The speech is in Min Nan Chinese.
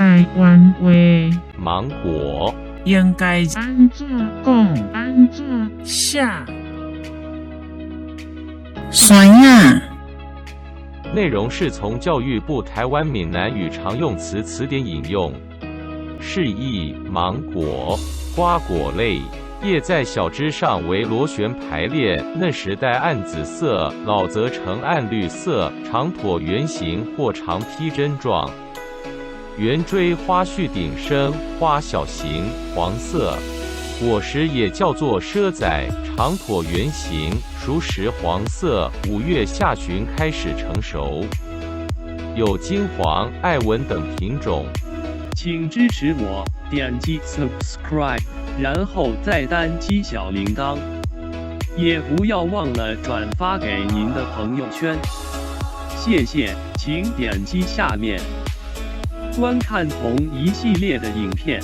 台灣話芒果。應該按怎講？按怎寫？山仔。內容是從教育部台灣閩南語常用詞詞典引用。釋義：芒果，瓜果類，葉在小枝上為螺旋排列，嫩時帶暗紫色，老則呈暗綠色，長橢圓形或長披針狀。圓錐花序頂生，花小型，黃色。果實也叫做賒仔，長橢圓形，熟時黃色，5月下旬開始成熟。有金黃、愛文等品種。請支持我，點擊 subscribe，然後再單擊小鈴鐺，也不要忘了轉發給您的朋友圈。謝謝，請點擊下面觀看同一系列的影片。